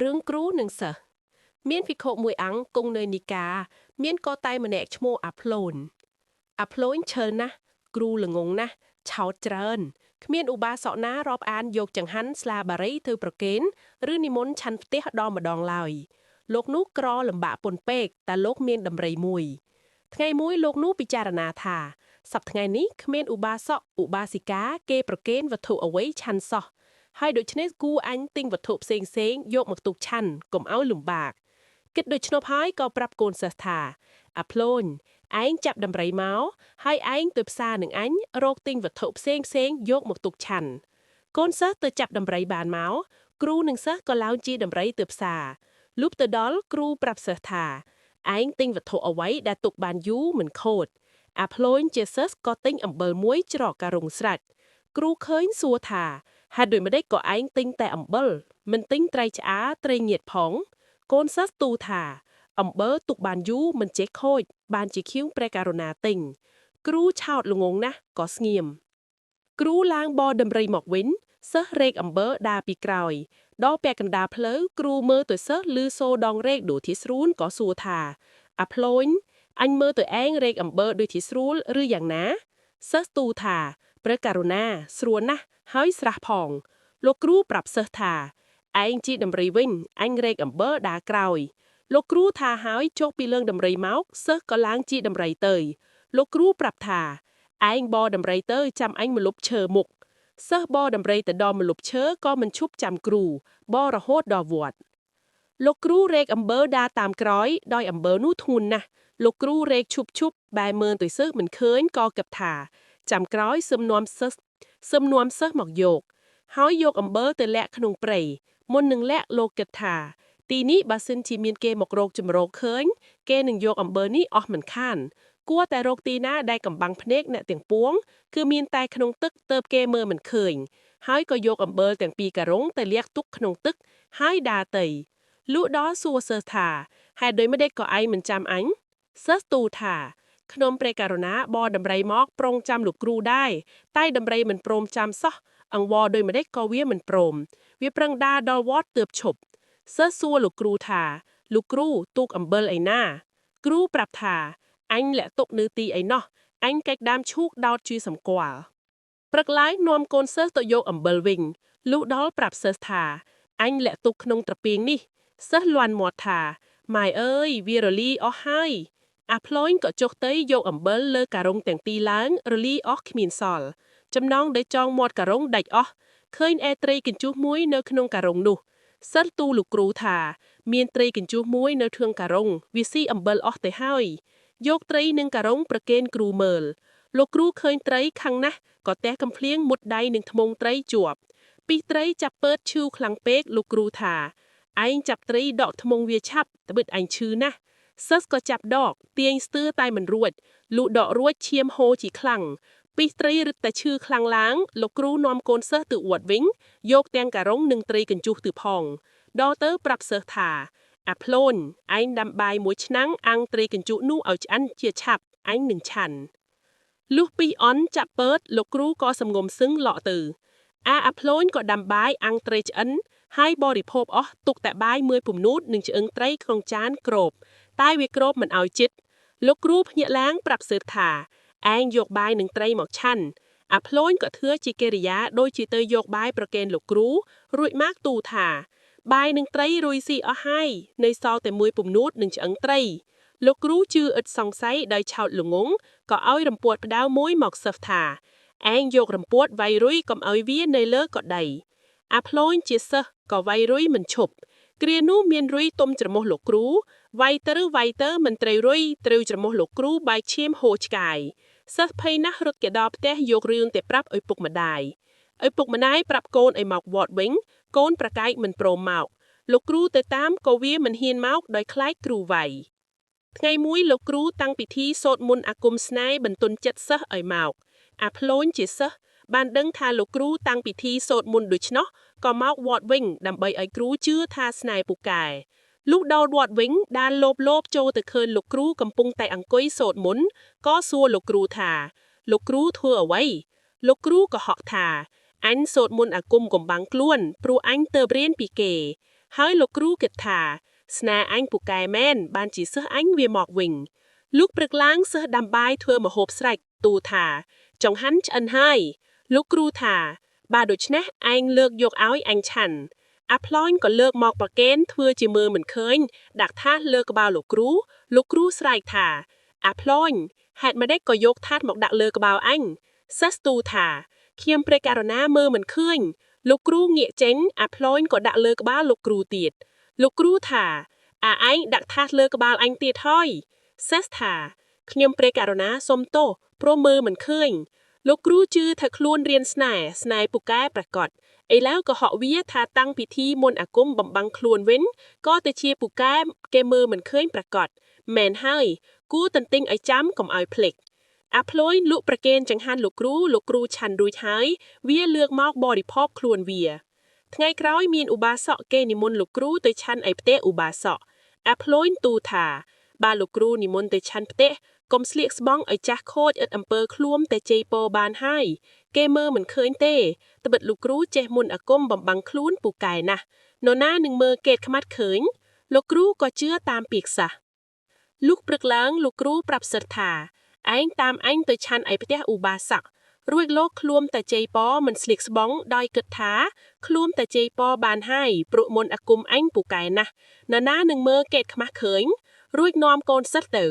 រឿងគ្រូនិងសិស្សមានភិក្ខុមួយអង្គគង់នៅនិកា មានកតែម្នាក់ឈ្មោះអាភ្លូនអាភ្លូនឈើលណាស់គ្រូល្ងងណាស់ឆោតច្រើនគ្មានឧបាសកណារាប់អានយកចង្ហាន់ស្លាបារីទៅប្រគេនឬនិមន្តឆាន់ផ្ទះដល់ម្ដងឡើយលោកនោះក្រលំបាកពន់ពេកតែលោកមានដំរីមួយ ថ្ងៃមួយលោកនោះពិចារណាថាសប្តាហ៍ថ្ងៃនេះគ្មានឧបាសកឧបាសិកាគេប្រគេនវត្ថុអ្វីឆាន់សោះហើយដូច្នេះគួរអញទិញវត្ថុផ្សេងៗយកមកទុកឆាន់កុំឲ្យលំបាកគិតដូច្នោះហើយក៏ប្រាប់កូនសិស្សថាអាភ្លូនឯងចាប់ដំរីមកហើយឯងទៅផ្សារនឹងអញរកទិញវត្ថុផ្សេងៗយកមកទុកឆាន់កូនសិស្សទៅចាប់ដំរីបានមកគ្រូនិងសិស្សក៏ឡើងជិះដំរីទៅផ្សារលុបទៅដល់គ្រូប្រាប់សិស្សថា ឯងទិញវត្ថុអ្វីដែលទុកបានយូរមិនខូចអាភ្លូនជាសិស្សក៏ទិញអំបិលមួយច្រកការុងស្រាច់គ្រូឃើញសួរថាហេតុដូចម្តេចក៏ឯងទិញតែអំបិលមិនទិញត្រីឆ្អាត្រីងៀតផង កូនសិស្សទូថាអំបិលទុកបានយូរមិនចេះខូច បានជាខៀវព្រះករុណាទិញគ្រូឆោតល្ងងណាស់ក៏ស្ងៀមគ្រូឡើងបរដំរីមកវិញសិស្សរែកអំបិលដើរពីក្រោយដល់ពាក់កណ្ដាលផ្លូវគ្រូមើលទៅសិស្សឮសូរដងរែកដូចជាស្រួលក៏សួរថាអាភ្លូនអញមើលទៅឯងរែកអំបិលដូចជាស្រួលឬយ៉ាងណាសិស្សទូថាព្រះករុណាស្រួលណាស់ហើយស្រះផង លោកគ្រូប្រាប់សិស្សថាឯងជាដំរីវិញអញរែកអំបិលដើរក្រោយ លោកគ្រូថាហើយចុះពីលើងដំរីមកសិស្សក៏ឡើងជាដំរីទៅ លោកគ្រូប្រាប់ថាឯងបរដំរីទៅចាំអញមកលុបឈើមុខសិស្សបរដំរីទៅដល់មកលុបឈើក៏មិនឈប់ចាំគ្រូបររហូតដល់វត្តលោកគ្រូរែកអំបិលដើរតាមក្រោយដោយអំបិលនោះធ្ងន់ណាស់លោកគ្រូរែកឈប់ឈប់បែរមើលទៅសិស្សមិនឃើញក៏គិតថាចាំក្រោយសឹមនាំសិស្សសឹមនាំសិស្សមកយក ហើយយកអំបិលទៅលាក់ក្នុងព្រៃមុននឹងលាក់លោកគិតថា ទីនេះបើសិនជាមានគេមករកជំរកឃើញ គេនឹងយកអំបិលនេះអស់មិនខាន គួរតែរកទីណាដែលកំបាំងភ្នែកអ្នកទាំងពួង គឺមានតែក្នុងទឹកទើបគេមើលមិនឃើញ ហើយក៏យកអំបិលទាំងពីរការុងទៅលាក់ទុកក្នុងទឹក ហើយដើរទៅលុះដល់សួរសិស្សថាហេតុដូចម្តេចក៏ឯងមិនចាំអញសិស្សទូលថាខ្ញុំព្រះករុណាបរដំរីមកប្រុងចាំលោកគ្រូដែរតែដំរីមិនព្រមចាំសោះអង្វរដូចម្តេចក៏វាមិនព្រមវាប្រឹងដើរដល់វត្តទើបឈប់សិស្សសួរលោកគ្រូថាលោកគ្រូទូកអំបិលឯណា គ្រូប្រាប់ថាអញលាក់ទុកនៅទីឯណោះអញកាច់ដើមឈូកដោតជាសម្គាល់ព្រឹកឡើងនាំកូនសិស្សទៅយកអំបិលវិញលុះដល់ប្រាប់សិស្សថាអញលាក់ទុកក្នុងត្រពាងនេះសិស្សលាន់មាត់ថាម៉ែអើយវារលីអស់ហើយអាភ្លូនក៏ចុះទៅយកអំបិលលើការុងទាំងពីរឡើងរលីអស់គ្មានសល់ចំណងដែលចងមាត់ការុងដាច់អស់ឃើញឯត្រីកញ្ជុះមួយនៅក្នុងការុងនោះសិស្សទូលលោកគ្រូថា មានត្រីកញ្ជុះមួយនៅធឿងការុងវាស៊ីអំបិលអស់ទៅហើយយកត្រីនិងការុងប្រគេនគ្រូមើលលោកគ្រូឃើញត្រីខឹងណាស់ក៏ទះកំភ្លៀងមុតដៃនឹងធ្មងត្រីជាប់ពីត្រីចាប់ពើតឈឺខ្លាំងពេកលោកគ្រូថាឯងចាប់ត្រីដកធ្មងវាឆាប់ត្បិតឯងឈឺណាស់សិស្សក៏ចាប់ដកទាញស្ទើរតែមិនរួចលុះដករួចឈាមហូរជាខ្លាំងពីត្រីរឹតតែឈឺខ្លាំងឡើងលោកគ្រូនាំកូនសិស្សទៅវត្តវិញយកទាំងការុងនិងត្រីកញ្ជុះទៅផងដល់ទៅប្រាប់សិស្សថាអាភ្លូនឯងដាំបាយមួយឆ្នាំងអាំងត្រីកញ្ជុះនោះឲ្យឆ្អិនជាឆាប់ឯងនឹងឆាន់លុះពីអន់ចាប់ពើតលោកគ្រូក៏សំងំសឹងលក់ទៅអាអាភ្លូនក៏ដាំបាយអាំងត្រីឆ្អិនហើយបរិភោគអស់ទុកតែបាយមួយពំនូតនិងឆ្អឹងត្រីក្នុងចានគ្របតែវាគ្របមិនឲ្យចិត្តលោកគ្រូភ្ញាក់ឡើងប្រាប់សិស្សថាឯងយកបាយនិងត្រីមកឆាន់អាភ្លូនក៏ធ្វើជាកិរិយាដូចជាទៅយកបាយប្រគេនលោកគ្រូរួចមកទូថា បាយនឹងត្រីរួយស៊ីអស់ហើយនៅសល់តែមួយពំនួតនិងឆ្អឹងត្រីលោកគ្រូជឿឥតសង្ស័យដោយឆោតល្ងងក៏ឲ្យរំពាត់ផ្ដៅមួយមកសិស្សថាឯងយករំពាត់វាយរុយកុំឲ្យវានៅលើក៏ដីអាភ្លូនជាសិស្សក៏វាយរុយមិនឈប់គ្រានោះមានរុយទុំច្រមុះលោកគ្រូវាយទៅវាយទៅមិនត្រូវរុយត្រូវច្រមុះលោកគ្រូបែកឈាមហូរឆ្កាយសិស្សភ័យណាស់រត់គេដល់ផ្ទះយករឿងទៅប្រាប់ឪពុកម្ដាយឪពុកម្ដាយប្រាប់កូនឲ្យមកវត្តវិញ កូនប្រកែកមិនព្រមមកលោកគ្រូទៅតាមក៏វាមិនហ៊ានមកដោយខ្លាចគ្រូវាយថ្ងៃមួយលោកគ្រូតាំងពិធីសូត្រមន្តអាគមស្នេហ៍បន្ទន់ចិត្តសិស្សឲ្យមកអាភ្លូនជាសិស្សបានដឹងថាលោកគ្រូតាំងពិធីសូត្រមន្តដូច្នោះក៏មកវត្តវិញដើម្បីឲ្យគ្រូជឿថាស្នេហ៍ពូកែលុះដល់វត្តវិញដានលោបលោបចូលទៅឃើញលោកគ្រូកំពុងតែអង្គុយសូត្រមន្តក៏សួរលោកគ្រូថាលោកគ្រូធ្វើអ្វីលោកគ្រូក៏ហក់ថា អញសូត្រមន្តអាគមកំបាំងខ្លួនព្រោះអញទៅរៀនពីគេ ហើយលោកគ្រូគិតថា ស្នេហ៍អញពូកែមែនបានជាសិស្សអញវាមកវិញលុះព្រឹកឡើងសិស្សដាំបាយធ្វើម្ហូបស្រេចទូលថា ចង្ហាន់ឆ្អិនហើយលោកគ្រូថា បើដូច្នេះឯងលើកយកឲ្យអញឆាន់អាផ្លោញក៏លើកមកប្រកេនធ្វើជាមើលមិនឃើញដាក់ថាសលើក្បាលលោកគ្រូលោកគ្រូស្រែកថា អាផ្លោញហេតុម្ដេចក៏យកថាសមកដាក់លើក្បាលអញសិស្សទូលថាខ្ញុំព្រះករុណាមើលមិនឃើញលោកគ្រូងាកចេញអាផ្លោញក៏ដាក់លើក្បាលលោកគ្រូទៀតលោកគ្រូថាអាឯងដាក់ថាសលើក្បាលអញទៀតហើយសិស្សថាខ្ញុំព្រះករុណាសុំទោសព្រោះមើលមិនឃើញលោកគ្រូជឿថាខ្លួនរៀនស្នេហ៍ស្នេហ៍ពូកែប្រកបឥឡូវក៏ហក់វាថាតាំងពិធីមន្តអាគមបំបាំងខ្លួនវិញក៏ទៅជាពូកែគេមើលមិនឃើញប្រកបមែនហើយគួរតន្ទិញឲ្យចាំកុំឲ្យភ្លេចអាភ្លុយលក់ប្រកេនចង្ហាន់លោកគ្រូលោកគ្រូឆាន់រួចហើយវាលើកមកបរិភោគខ្លួនវា ថ្ងៃក្រោយមានឧបាសកគេនិមន្តលោកគ្រូទៅឆាន់ឯផ្ទះឧបាសកអាភ្លុយទូលថាបើលោកគ្រូនិមន្តទៅឆាន់ផ្ទះកុំស្លៀកស្បង់ឲ្យចាស់ខូចឥតអំពើឃ្លួមតែជ័យពរបានហើយគេមើលមិនឃើញទេត្បិតលោកគ្រូចេះមន្តអាគមបំបាំងខ្លួនពូកែណាស់នរណានឹងមើលកេតខ្មាត់ឃើញលោកគ្រូក៏ជឿតាមពាក្យសះលុះព្រឹកឡើងលោកគ្រូប្រាប់សិស្សថាឯងតាមអញទៅឆាន់ឯផ្ទះឧបាសករួចលោកឃ្លួមតែជ័យពរមិនស្លៀកស្បង់ដោយគិតថាឃ្លួមតែជ័យពរបានហើយព្រោះមន្តអាគមអញពូកែណាស់នរណានឹងមើលកេតខ្មាស់ឃើញរួចនាំកូនសិស្សទៅ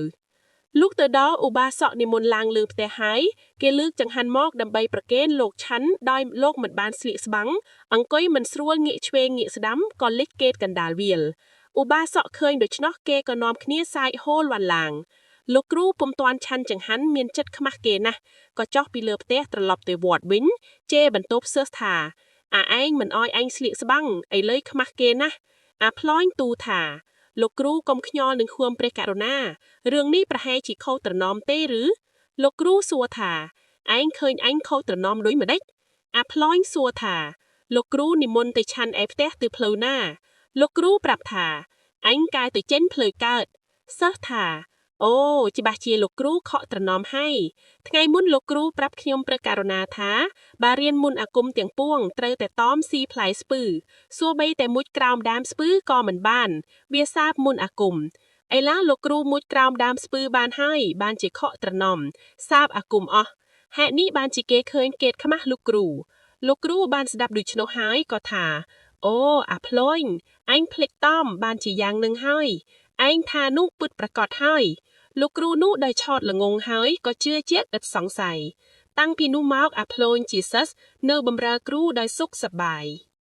លុះទៅដល់ឧបាសកនិមន្តឡើងលើផ្ទះហើយគេលើកចង្ហាន់មកដើម្បីប្រគេនលោកឆាន់ដោយលោកមិនបានស្លៀកស្បង់អង្គុយមិនស្រួលងាកឆ្វេងងាកស្ដាំក៏លិចកេតកណ្ដាលវាលឧបាសកឃើញដូច្នោះគេក៏នាំគ្នាសាយហូលវ៉ាន់ឡើងលោកគ្រូពុំទាន់ឆាន់ចង្ហាន់មានចិត្តខ្មាស់គេណាស់ក៏ចុះពីលើផ្ទះត្រឡប់ទៅវត្តវិញជេរបន្ទប់សិស្សថាអាឯងមិនអោយអញស្លៀកស្បង់ឥឡូវខ្មាស់គេណាស់អាផ្លោញទូថាលោកគ្រូកុំខ្ញល់នឹងខួមព្រះករុណារឿងនេះប្រហែលជាខុសត្រណមទេឬលោកគ្រូសួរថាឯងឃើញអញខុសត្រណមដូចម្ដេចអាផ្លោញសួរថាលោកគ្រូនិមន្តទៅឆាន់ឯផ្ទះទៅផ្លូវណាលោកគ្រូប្រាប់ថាអញកែទៅចេញផ្លូវកើតសិស្សថាអូច្បាស់ជាលោកគ្រូខកត្រណមហើយថ្ងៃមុនលោកគ្រូប្រាប់ខ្ញុំព្រះករុណាថាបើរៀនមន្តអាគមទាំងពួងត្រូវតែតอมស៊ីផ្លែស្ពឺសួរបីតែមុជក្រោមដើមស្ពឺក៏មិនបានវាសាបមន្តអាគមឥឡូវលោកគ្រូមុជក្រោមដើមស្ពឺបានហើយបានជាខកត្រណមសាបអាគមអស់ហេតុនេះបានជាគេឃើញកេតខ្មាស់លោកគ្រូលោកគ្រូបានស្ដាប់ដូច្នោះហើយក៏ថាអូអាភ្លោញអញភ្លេចតំបានជាយ៉ាងនឹងហើយឯងថានោះពិតប្រកបហើយលោកគ្រូនោះដោយឆោតល្ងងហើយក៏ជឿជាក់ឥតសង្ស័យតាំងពីនោះមកអាភ្លោញជាសិស្សនៅបម្រើគ្រូដោយសុខសប្បាយ។